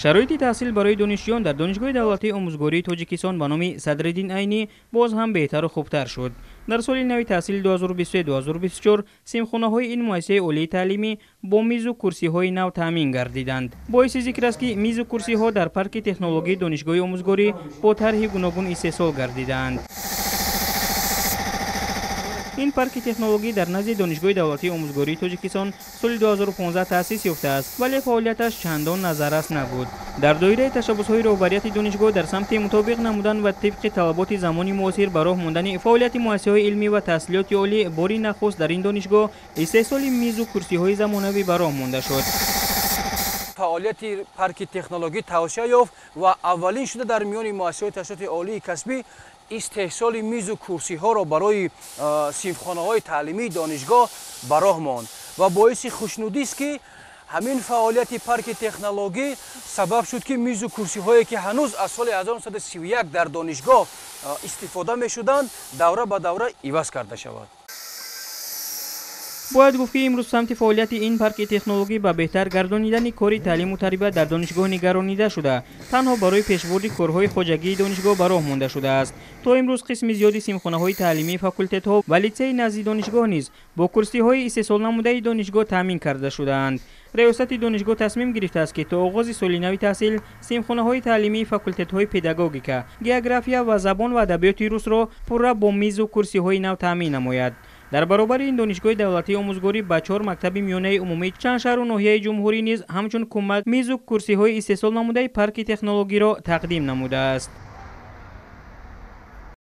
Шароити таҳсил барои донишҷӯён дар Донишгоҳи давлатии омӯзгории Тоҷикистон ба номи Садриддин Айнӣ боз ҳам беҳтару хубтар шуд. Дар соли нави таҳсили 2023-2024 синфхонаҳои ин муассисаи олии таълимӣ бо мизу курсиҳои нав таъмин гардиданд. Боиси зикр аст, ки мизу курсиҳо дар парки технологии Донишгоҳи омӯзгорӣ бо тарҳи гуногун истеҳсол гардидаанд. Ин парки технологӣ дар назди Донишгоҳи давлатии омӯзгории Тоҷикистон соли 2015 таъсис ёфтааст, вале фаъолияташ чандон назаррас набуд. Дар доираи ташаббусҳои роҳбарияти донишгоҳ дар самти мутобиқ намудан ва тибқи талаботи замони муосир ба роҳ мондани фаъолияти муассисаҳои илмӣ ва таҳсилоти олӣ, бори нахуст дар ин донишгоҳ истеҳсоли мизу курсиҳои замонавӣ ба роҳ монда шуд. Фаъолияти парки технологӣ тавсеа ёфт ва аввалин шуда дар миёни муассисаҳои таҳсилоти олии касбӣ истеҳсоли мизу курсиҳоро барои синфхонаҳои таълимии донишгоҳ ба роҳ монд ва боиси хушнудист, ки ҳамин фаъолияти парки технологӣ сабаб шуд, ки мизу курсиҳое, ки ҳанӯз аз соли 1931 дар донишгоҳ истифода мешуданд, давра ба давра иваз карда шавад. Бояд гуфт, ки имрӯз самти фаъолияти ин парки технологӣ ба беҳтар гардонидани кори таълиму тарбия дар донишгоҳ нигаронида шуда, танҳо барои пешбурди корҳои хоҷагии донишгоҳ ба роҳ монда шудааст. То имрӯз қисми зиёди синфхонаҳои таълимии факултетҳо ва литсеи назди донишгоҳ низ бо курсиҳои истеҳсолнамудаи донишгоҳ таъмин карда шудаанд. Риёсати донишгоҳ тасмим гирифтааст, ки то оғози соли нави таҳсил синфхонаҳои таълимии факултетҳои педагогика, география ва забон ва адабиёти русро пурра бо мизу курсиҳои нав таъмин намояд. Дар баробари ин, Донишгоҳи давлатии омӯзгорӣ ба чор мактаби миёнаи умумии чанд шаҳру ноҳияи ҷумҳурӣ низ ҳамчун кӯмак мизу курсиҳои истеҳсол намудаи парки технологиро тақдим намудааст.